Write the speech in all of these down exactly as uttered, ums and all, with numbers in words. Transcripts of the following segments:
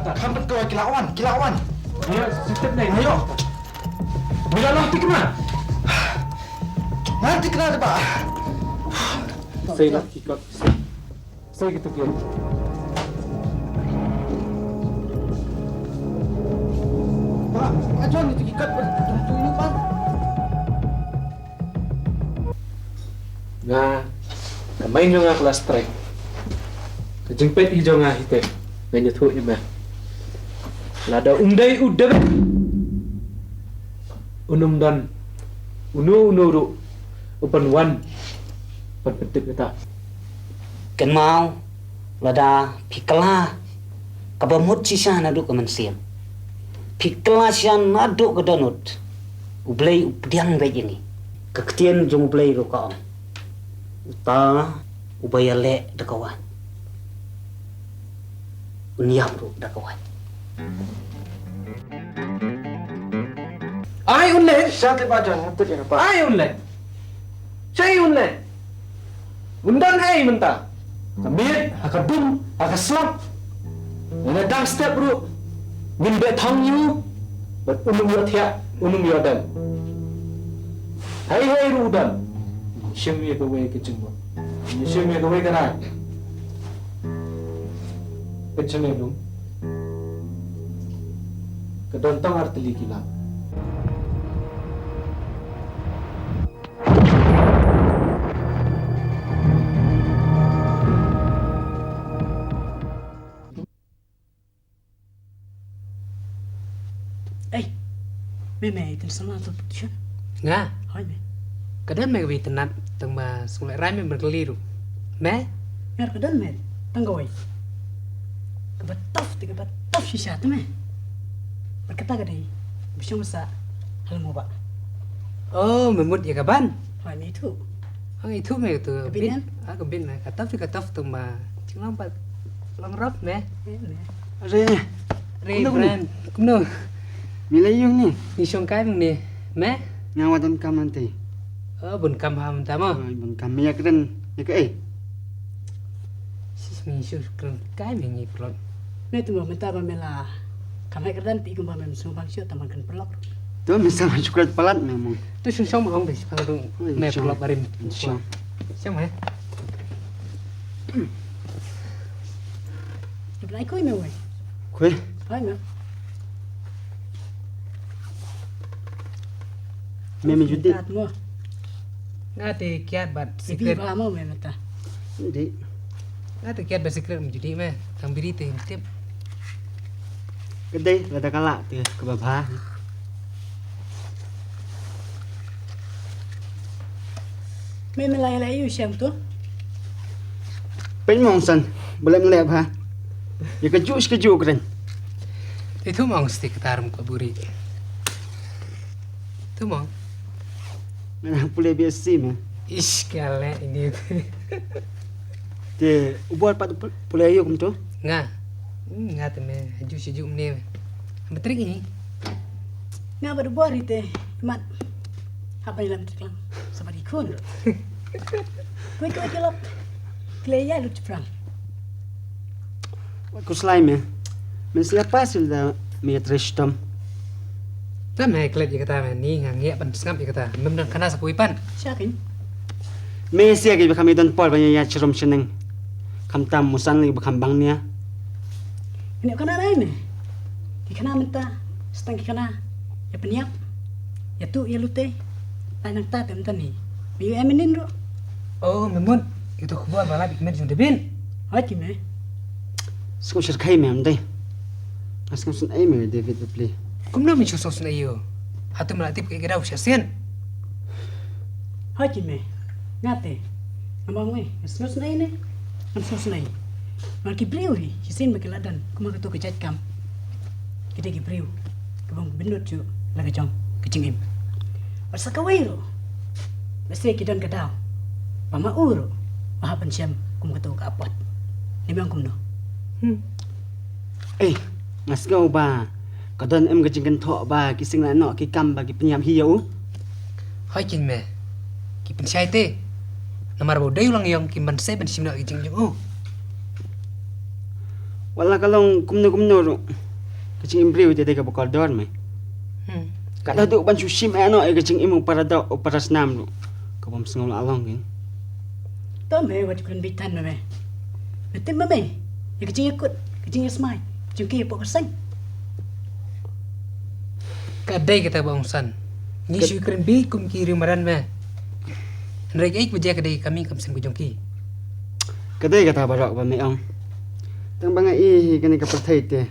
Kham pat ko ki la wan, ki la wan. Ïa, sitep ne. Ayo. Mila long tikna. Ngan tikna de ba. Sei la ki kot. Sei ki tu ki. Ba, ajon ni tu ki kot. Tu ni ba. Nga, ka main jong nga ka la strike. Ka jingpeit hi jong nga hi te. Nga ïathuh ïa me. Lada um dei u David, un ym don uno uno ruh u ban wan ban pyntip ïa ta. Kynmaw, lada phi kylla kaba mut shisha naduh ka mynsiem, phi kylla shisha naduh ka dohnud, U Blei u pdiang beit ïa ngi. Ka ktien jong U Blei ruh ka ong, uta uba ïaleh da ka waiñ un ïap ruh da ka waiñ. Ai un leh. Sha te ba jon, te ba. Ai un leh. Shei un leh. Un don ei mynta? Ka miet, ha ka dum, ha ka slap. Lada dang step ruh. Ngin beh thong ïa u. Bad un ym ïoh thiah, un ym ïoh dem. Hei hei ruh u don. Shim ïa kawei ka jingmut. Shim ïa kawei ka rai. Ka jingmut. Ka don tang ar tylli ki lak. Ei, me me itynnad samla to put shan. Nga. Hoi me. Ka don me ka itynnad tang ba sngewlehrain me ban kylli ruh. Me? Ngar ka don me tang kawei. Kaba tough te kaba tough shisha te me. Bad kata ka dei ba shong sa ha lyngngoh ba. Oh, me mut ïa ka ban. Hoi me ithuh. Hang ithuh me tu. Ka bin em? Ah, ka bin me. Ka tough te ka tough tang ba jinglong ba long rough me. Eh, me. Re. Re, kumno, Bran. Kumno? Me la ïung ni? Ngi shong kai mung ni. Me? Nga wat donkam mynta. Oh, bun kam ha mynta mo. Oh, bun kam, me ïa kren ïa kaei? Sis, me shu kren kai me ngi plot. Me tu mo mynta ba me la kam heh kyrdan, phi kumba me sngewbang shuh tang ban kren paralok. Tu me sa shu kren palat me mo. Tu shong shong mo, ong be shu kren. Oh, me shong. Paralok barim. Shong. Shong eh. Ka Blai khui me wei. Khui. Khui me. Me me judi. Tat mo. Nga te kiad bad secret. Ibi ba mo me mata. Judi. Nga te kiad bad secret me judi me. Tang biri te tip. Ka dei lada ka lah te kaba bha. Me me lai lai ïu shem tu. Pynmong san, ba lem lep ha. Ïa ka juh shi ka juh kren. Te tu mong sti ka tarum ka buri. Tu mong. Nga pule B S C me. Ish, ka le ini. Te u bor pat pule ïu kum tu. Nga. Hmm, nga te me, ju shi ju mne. Matrik ni. Nga bad u bor ite mat. Hap ban ïalam trik lang. Sabar ki khun. Koi koi ki lok. Kle ïa lut prang. Wat khuslai me. Men sia pasil da me ïa trei shitom. Te me klet ïa kata me ni nga ngiah ban sngap ïa kata. Mem dang khana sa kawei pat. Sha kin. Me sia ki ba kham ïa don por ban ïa ïa chirom shaneng. Kham tam musan lagi ba kham bang nia. Kane khana nai me. Ki khana mynta, stang ki khana. Ïa pynïap. Ïa tu ïa lute. Lai nang ta te mynta ni. Me ïa em nin ruh. Oh, me mut. Ïa tu khubor ba la bik met jong David. Hoi ki me. Sngewsih khai me am dei. Nga sngewsih ai me David Ripley. Kumno me sngewsih ai ïa u? Hato me la tip ka daw sha sien? Hoi ki me. Nga te. Nga ma me. Nga sngewsih ai ne. Nga sngewsih ai. Mar ki briew hi. Shisien ba ki la don. Kumba kato ka jait kam. Ki dei ki briew. Ka bym ka bynnud shuh la ka jong ka jingim. Bad sa kawei ruh. Lehse ki don ka daw ba ma u ruh ba hap ban shem kum kato ka apot. Ne me ong kumno? Hmm. Eh, nga sngew ba ka don em ka jingkynthoh ba ki seng la noh ki kam ba ki pynïap hi ïa u. Hoi kin me. Ki pynshai te. Namar ba u dei u lang ïong ki ban seh ban shim noh ki jing jong u. Wat la ka long kumno kumno ruh, ka jingim briew te dei kaba kordor, mei. Hmm. Ka la duh ban shu shim eh noh ïa ka jingim u para doh u para snam ruh, ka bym sngew la long kin. To mei, wat ju kren beit than, mei. Me tip, mei, ïa ka jingïakut, ka jingïasmai jong ki hapoh ka seng. Ka dei kata ba ong san. Ngi shu kren beit kum ki riewmadan, mei. Hynrei kaei ba jia ka dei ka mih kam seng ka jong ki. Ka dei kata baroh ba me ong. Tang ba nga i hi kane ka pyrthei te,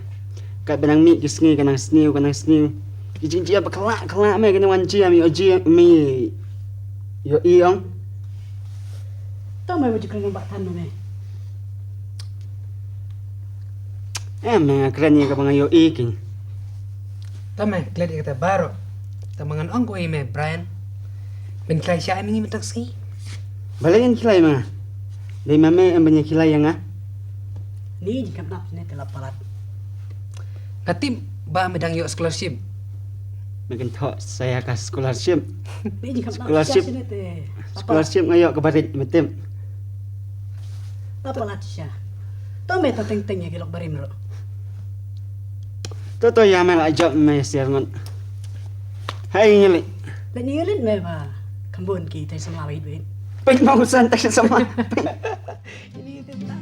katba nang mih ki sngi ka nang sniew, ka nang sniew. Ki jingjia ba khlak khlak, me, kane wan jia, me ïoh jia, me ïoh i ong. To mei, wat ju kren ba than, mei. Em, me, nga kren ïa kaba nga ïoh i kin. To mei, klet ïa kata baroh. Tang ba ngan ong kawei, mei Brian. Men khlei sha ïa ngi mynta ka sngi. Balei ngin khlei ma nga? Dei ma me em ban ïa khlei ïa nga? Ni jingkam nap ne te la palat. Nga tip ba me dang ïoh scholarship. Me kynthoh sa ïa ka scholarship. Ni jingkam nap. Scholarship. Sha sini te la palat. Scholarship nga ïoh kaba rit, me tip. La palat shisha. To me to teng teng ïa ki lok barim ruh. To to ïa me la jop me siar ngon. Hai ngi leit. Leit ngi leit me ba kham bun ki te samla wait wait. Peit ma usan te samla. Ini te tang.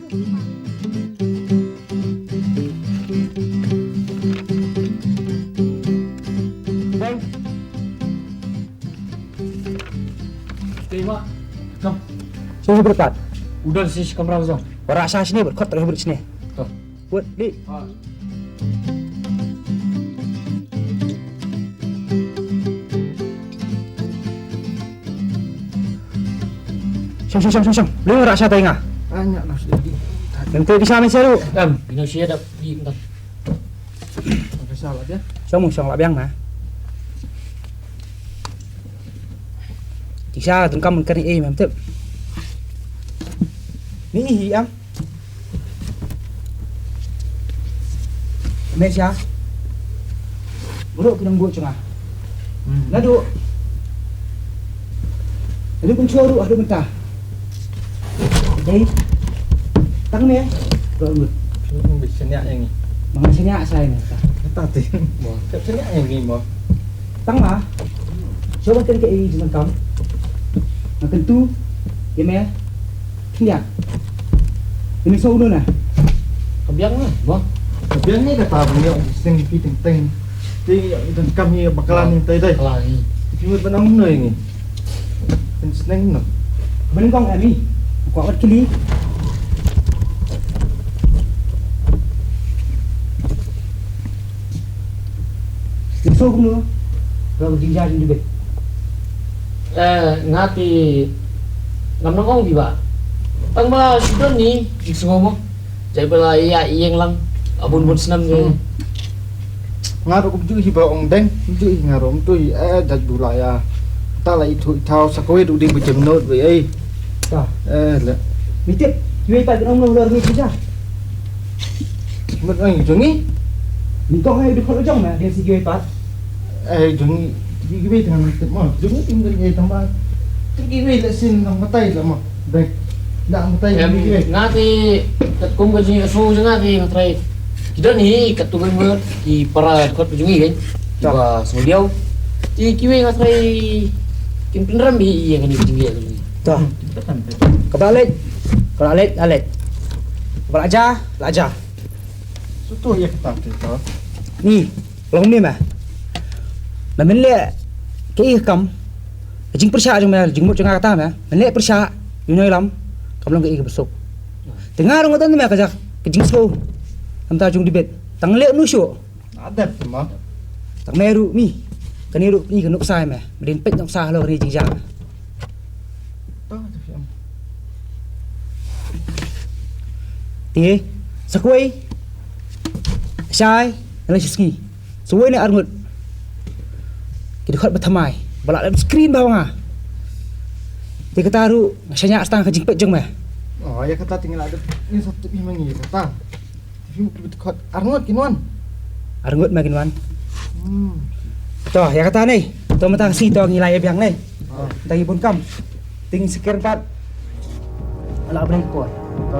Bang. Te ma. Kam. Sini berkat. Udah sih kamera zong. Ora sa sini berkat terus berit sini. To. Buat di. Ha. Shong, shong, shong, shong, shong. Beli rak sha tai nga. Ah, nyak nasi di. Nanti bisa mesti lu. Em, bino sia dak di entar. Shong, shong lah biang na. Tisa tun kam kan eh mem tep. Ni hi am. Mesha. Bro, ki nang buh chunga. Hmm. Nadu. Nadu kun chua ru, adu menta. Dei. Tang me. Bro, ngut. Ngut senya yang ni. Mang senya saya ni. Kata ti. Mo. Senya yang ni mo. Tang ma. Shuwa ban kren kaei jingdonkam, nga kyntu ïa me khyndiat. Ïa me sngewbha na. Ka biang ne mo. Ka biang ne kata ba ngi ïoh seng phi teng teng. Te ïoh donkam ïa bakla ni tai dai. Bakla ni. Phi mut ban ong no ïa ngi. Phin sneng no. Ba nyngkong, Emi. Kwah wat kylli. Jingsngew kumno? Ba ka jingjia jong David. Eh, nga te ngam nang ong hi ba. Tang ba shu don ni jingsngew mo. Jait ba la ïa ïeng lang. A bun bun snem ni. Hmm. Nga ruh kumjuh hi ba ong deng, kumjuh hi nga ruh kumjuh hi, eh, jait ba la ïa. Ta la ithuh ithaw sa kawei ruh dei ba jem not wei ei. Ta. Eh, le. Mi tip, kiwei pat kin ong no lor ni puja. Mut ai jong ngi. Ni kong ai dukho jong ma, dia si kiwei pat. Ai jong ngi, kiwei tang ma tip ma. Jong ngi tim dei tang ma. Tim kiwei la sin tang matai la ma. Dei. Dak matai. Em, kiwei. Nga te kat kum ka jing asu jong nga te nga trai. Ki don hi kat tu kan mer, ki para kot jong ngi kan. Ki ba sodiau. Ki kiwei nga trai. Kin pynrem hi ïa kani jing ïa kani. Ta. Ka ba leit. Ka ba leit, la leit. Ka ba la ja, la ja. Sutu ïa kata te to. Ni, long ni ma. Ma men leh kaei ka kam. Ka jingpyrshah jong ma, jingmut jong nga kata ma. Men leh pyrshah, ïa u nongïalam. Kam long kaei kaba suk. Te nga ruh nga don ma ka jak, ka jingsngew. Namar jong David. Tang leh nu shuh. Adat ma. Tang me ruh mi. Kane ruh ni ka nuksa ma. Mdin peit nuksa halor kane jingjia. Te, sa kawei, shai, na la shi sngi. Sa kawei ne arngut. Ki dkhot ba thymmai, ba la lem screen ba nga. Te kata ruh, nga shaniah tang ka jingpeit jong me. Oh, ïa kata te ngi la dep, ngi sa tip hi ma ngi ïa kata. Te phi mut ki dkhot arngut kin wan. Arngut ma kin wan. Hmm. To, ïa kata ne. To mynta ka sngi to ngi la ïa biang ne. Ah. Mynta ngi bun kam. Te ngi shu kren pat. La bring kor. To.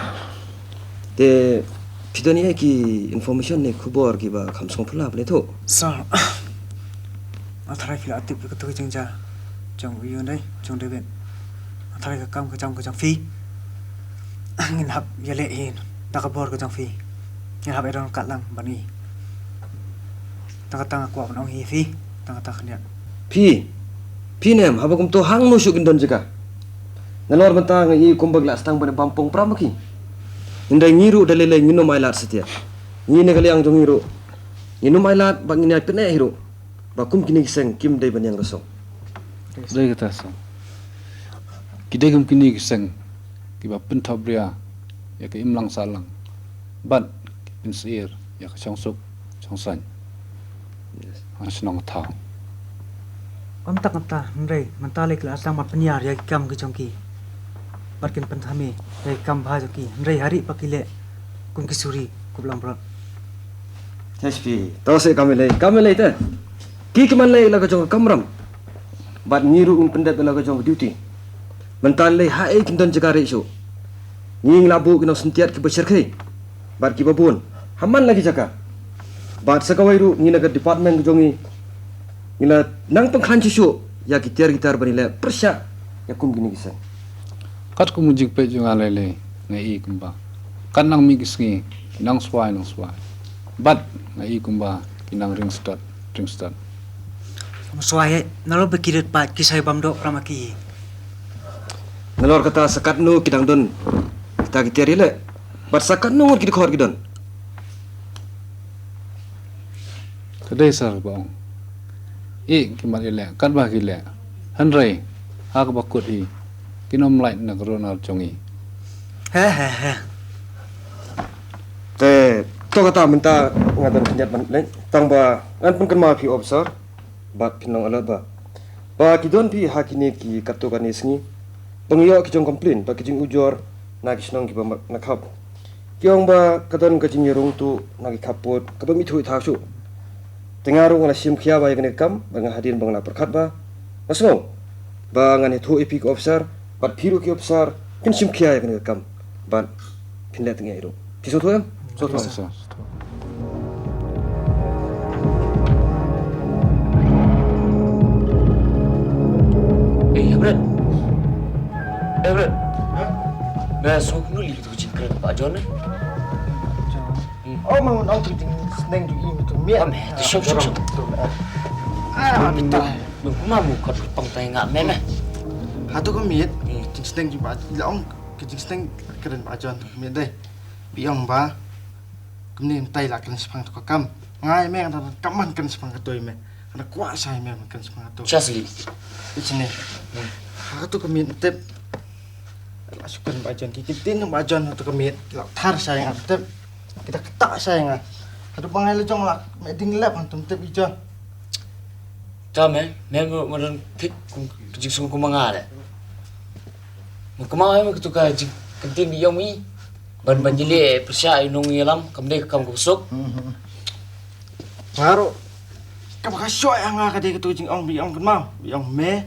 Te phi don ïa ki information ne khubor kiba kham sngewphylla phi la ïathuh? Sir, nga tharai phi la tip ïa katu ka jingjia jong u ïa u dei, jong David. Nga tharai ka kam ka jong ka jong phi ngin hap ïaleh hi da ka bor ka jong phi. Ngin hap ïadon katlang bad ngi. Tang kata nga kwah ban ong hi phi, tang kata khyndiat. Phi, phi ne em, haba kumto hangno shuh kin don jaka? Nalor mynta nga i kumba ki la sdang ban bam pong pram ki. Hynrei ngi ruh da lei lei ngin ym ailad satia. Ngi ne ka liang jong ngi ruh ngin ym ailad ba ngin ïai pyneh hi ruh ba kum kine ki seng kim dei ban ïeng rasong. Dei kata song. Ki dei kum kine ki seng kiba pynthop bria ïa ka imlang sahlang bad ki pynsyier ïa ka shongsuk shongsaiñ. Yes. Ha shnong thaw. Ym tak mynta, hynrei mynta lei ki la sdang ban pynïar ïa ki kam ki jong ki. Bad kin pynthame ïa ki kam bha jong ki, hynrei ha ri ba ki leh kum ki suri kup langbrot. H P, to se kam lei, kam lei te. Ki ki man lei la ka jong ka kamram. Bad ngi ruh ngin pyndep la ka jong ka duty. Mynta lei ha ei kin don jaka rei shuh. Ngi ngi la buh ki nongsyntiat kiba shyrkhei bad kiba bun ha man la ki jaka. Bad sa kawei ruh ngi na ka department ka jong ngi ngi la nang pynkhlaiñ shuh shuh ïa ki tiar ki tar ban ïaleh pyrshah ïa kum kine ki seng. Katkum u jingpeit jong nga lei lei nga i kumba kat nang mih ki sngi ki nang swai nang swai. Bad nga i kumba ki nang ring stad ring stad. Ym swai eh, nalor ba ki rit pat ki sai bam doh pram ki. Nalor kata sa katno ki dang don kita ki tiar ïaleh bad sa katno ngut ki dkhot ki don. Ka dei sar ba ong i ki mat ïaleh katba ki leh. Hynrei ha kaba kut hi kin ym lait na ka runar jong i. He he he. Te to kata mynta nga don khyndiat ban leh tang ba ngan pynkynmaw phi officer. Bad phin long alert ba ba ki don phi ha kine ki katto katne sngi ba ngi ïoh ki jong complain ba ki jingujor na ki shnong kiba na khap. Ki ong ba ka don ka jingïarung tu na ki khappud kaba mih thuh thaw shuh. Te nga ruh nga la shim khia ba ïa kane ka kam ba nga hadien ba nga la pyrkhat ba nga sngew ba ngan ïathuh ïa phi ki officer bad phi ruh ki officer kin shim khia ïa kane ka kam. Bad phin leh tang ïa i ruh. Phi sngewthuh em? Sngewthuh. Eh, Everett. Everett. Hah? Nga sngewkmen ïa katu ka jingkren ba John eh. John. Hmm. Oh, ma ngan ong tu jingsneng jong i ma tu miet. Am, eh, tu shong, shong, shong. Tu, eh. Ah, ma pita. Nang kumba mu kot pang tai nga mem eh. Hatu ka miet. Hmm. Jingsneng jong ba la ong ka jingsneng kren ba John tu ka miet dei. Phi ong ba kumne mynta i la kren shaphang tu ka kam. Nga ïa me nga da kam ban kren shaphang kato ïa me. Nga da kwah sha ïa me ban kren shaphang kato. Chasli. Ichne. Ha kato ka miet tip. La shu kren ba John ki ktien ba John ha kato ka miet. La thar sha ïa nga tip. Ki da ktah sha ïa nga. Haduh ba nga ïa la jong la me ding lep hangtum tip i John. Ka me, me mo mo don thik kum jingsngew kum nga le. Mo kynmaw ïa me kato ka jingkyntien ïa me. Ban ban jylliew pyrshah ïa u nongïalam kam dei ka kam ka suk. Nga ruh kaba ka shoh ïa nga ka dei kato jingong ba ong kynmaw ba ong me.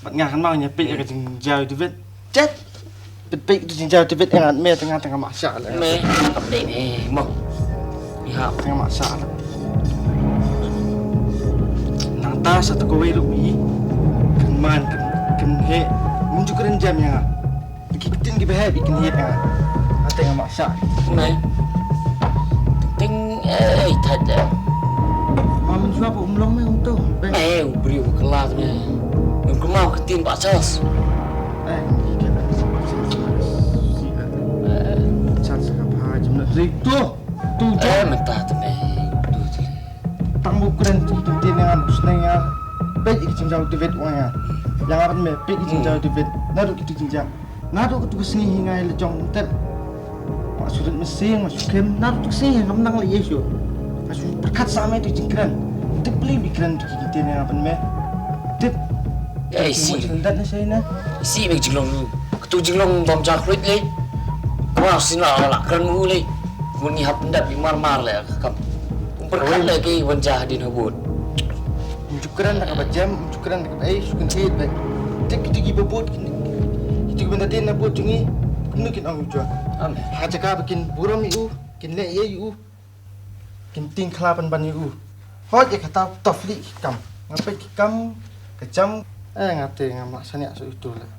Bad nga kynmaw nga peit ïa ka jingjia u David. Chet. Peit peit kato jingjia u David ïa nga me te nga te nga mah shah leh. Me kam dei me mo. Ïa te nga mah shah leh. Nangta sa tu kawei ruh i kynmaw kan kan he. Mun ju kren jam ïa nga. Ki ktien kiba heh ba kin hiar ïa nga. Nga te nga mah shah. Me. Teng teng eh thait de. Ma mynshuwa ba um long me um tu. Me u briew ba kylla me. Um kynmaw ka ktien ba chas. Eh, ki kena ba chas. Chas ka ba jam na ri tu. Tu tu. Eh, mynta te me. Tu tu. Tang ba u kren ki ktien ïa nga, u sneng ïa nga. Peit ki jingjia u David wan ïa nga. Ïa nga ban me peit ki jingjia u David. Naduh ki jingjia. Naduh katu ka sngi hi nga ïa la jong tep. Nga shu rit mynsiem, nga shu khlem, naduh katu ka sngi hi ngam nang leh ei shuh. Nga shu pyrkhat sa me tu jingkren. Tip lei ba i kren tu ki ktien ïa nga ban me. Tip. Ya, isi. Isi me jinglong. Katu jinglong bam ja khluit le. Kama sin la la kren mu le. Mun ngi hap ndap i mar mar le ka kam. Um perkhat le ki wan ja din habut. Um ju kren da kaba jem, um ju kren da kaba ei, shu kynthit bek. Tik tik i babut. Tik ban da din habut jong ngi. Kumno kin ong u juan. Ha jaka ba kin burom i u, kin leh i u. Kin tieng khla pynban ïa u. Hooid ïa kata toh lieh ki kam. Nga peit ki kam ka jam. Eh, nga te ngam lah shaniah shuh ïa utu leh.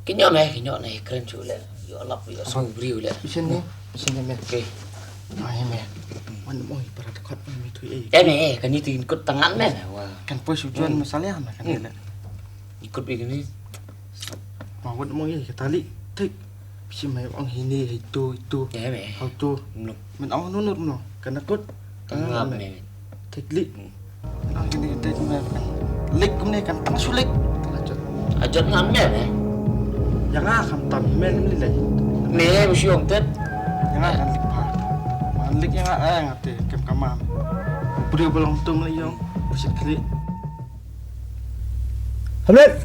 Ki ñiah me, ki ñiah ne kren shuh leh. Ïoh lap ïoh sngewbriew leh. Phi shen ne, phi shen ne me. Ai me. Wan mo ïa para dkhot me tu ei. Em eh, kane te kin kut tang ngan me. Kan poi shu juan me salia me kane leh. Ikut ïa kane. Ma wat mo ïa kata lieh. Thik. Phi shem ong hine hei to hei to. Em eh. Hau to. Mlong. Men ong nunur mlong. Kan kut. Kan ngap me. Thik lieh. Ong hine thik me. Lek kumne kan tang shu lek. Ajot. Ajot ngam me me. Ïa nga kham tam me lim lei. Me me shu ong tet. Ïa nga kan lek pha. Man lek ïa nga eh nga te kem kamam. Briew ba long tum lei ïong. Bushit khlieh. Hamlet.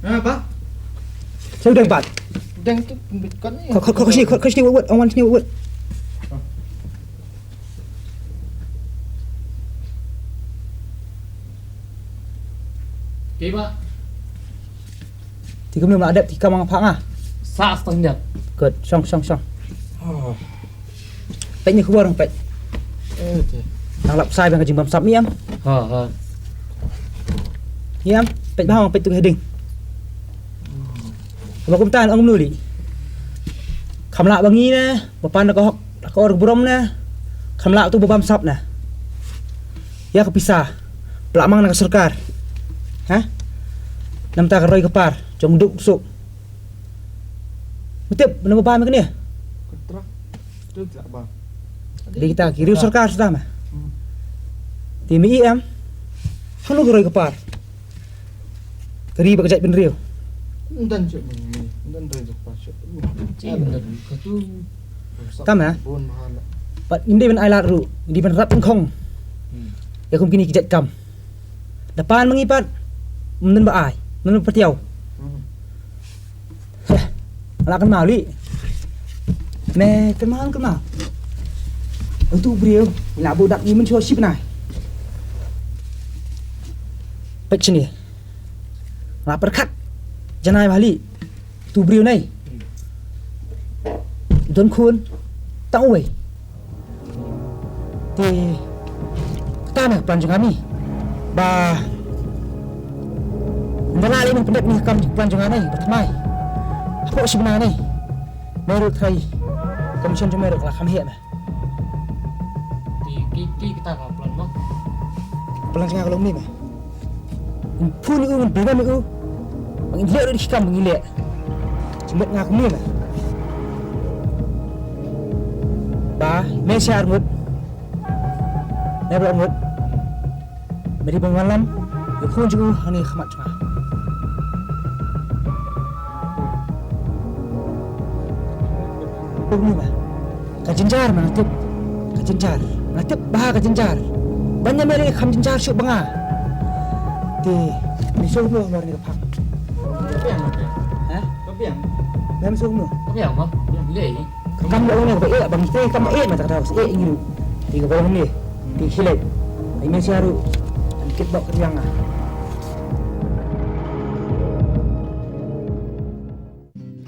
Eh, ba? Sa u deng pat. Deng tu pynbit kon ni. Kho, kho, kho, kho shini, kho, kho shini wut wut, ong wan shini wut wut. Ki ba? Ti kumno ma adep ti kam nga phah nga. Sa stang jat. Good, shong, shong, shong. Oh. Peit ni khubor peit. Eh, te. Nang lap sai bang ka jingbam sap miam. Ha, ha. Miam, peit bang peit tu heading. Ba kumta ong mnu li. Kham lah ba ngi ne, ba pan ka hok, ka or burom ne. Kham lah tu ba bam sap ne. Ïa ka pisa. Pla mang na ka sorkar. Ha? Namta ka roi ka par, jong duk suk. Mutip, namar ba me kane. Kontrak. Betul tak, Bang? Di kita ki riew sorkar sudah mah. Hmm. Di M I M. Hanu ka roi ka par. Ka ri ba ka jaitbynriew. Ndan cuk mani, ndan roi ka par cuk. Cik, ndan ka tu. Tam, eh? Bun mahal. Pat ngim dei ban ai lad ruh, ngim dei ban rap pynkhong. Hmm. Ïa kum kine ki jait kam. Da pan ma ngi pat. Ym don ba ai, ym don ba patiaw. Hmm. Heh, la kynmaw li. Me kynmaw kynmaw. Utu u briew la buh dak ngi mynshuwa shibnai. Peit shane. La pyrkhat. Janai bha li. Utu u briew nei. Don khun. Tang uwei. Te kata na ka plan jong nga ne. Ba ynda la lei nang pyndep ïa ka kam jong ka plan jong nga ne ba thymmai. Hapoh shi bnai ne. Me ruh trai commission jong me ruh ka la kham heh me. Te ki, ki kata ka plan mo. Plan jong nga ka long ne me. Ngan phone ïa u, ngan byrngem ïa u. Ba ngin leh ruh ki kam ba ngin leh. Jingmut nga kumne me. Ba me sha arngut. Me ba arngut. Me dei ban wallam ïa u khun jong u hangne ha khmat jong nga. Kumne me. Ka jynjar me, nga tip. Ka jynjar. Nga tip ba ka jynjar. Ban ïa me lei kham jynjar shuh ba nga. Te me sngewthuh mo, mar ne ka phang. Ka biang, ka biang. Ha? Ka biang. Me sngewthuh mo. Ka biang mo. Biang lei. Kam la ong ne ba eh, bang te kam eh ma ta ka daw. Eh ngi ruh. Te ka ba ong ne. Te khilai. Ai me sha ruh. An kit bok ka riang ah.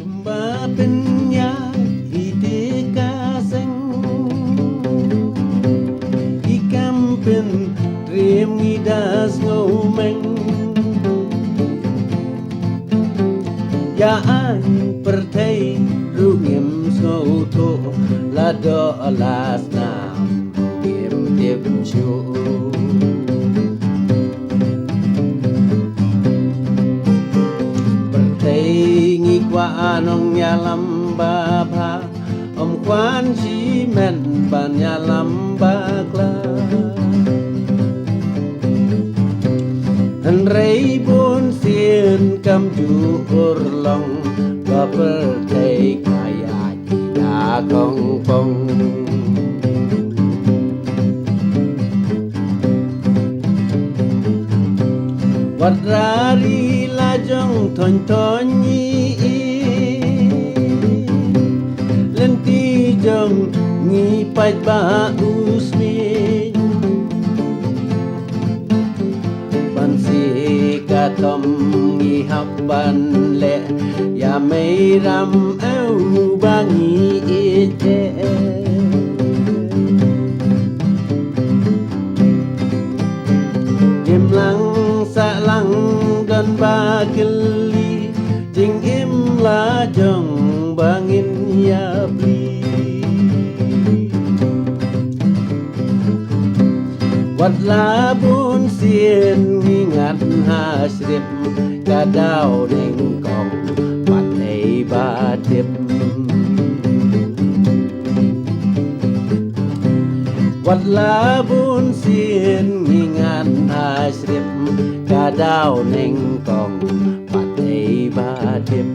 Kumba pynïaid ïa ka seng, i kam pyntriem ngi da sngewmeng. Ïa aiñ pyrthei ruh ngim sngewthuh, la doh la snam ngim tip shuh. Pyrthei ngi kwah nongïalam ba bha, ym kwah shimet ban ïalam bakla. Hynrei bun sien kam ju urlong, ba pyrthei ka ïaid da kongkong. Wat rari la jong thoin thoin ngi i. Lynti jong ngi pait ba u smiñ. Ban si ka tom ngi hap ban leh ïa mei ram eu ba ngi ïeit eh. Im lang sah lang don ba kylli jingim la jong ba ngin ïa plie. Wat la bun sien ngi ngat ha shrip ka daw nyngkong pat ei ba tip. Wat la bun sien ngi ngat ha shrip ka daw nyngkong pat ei ba tip.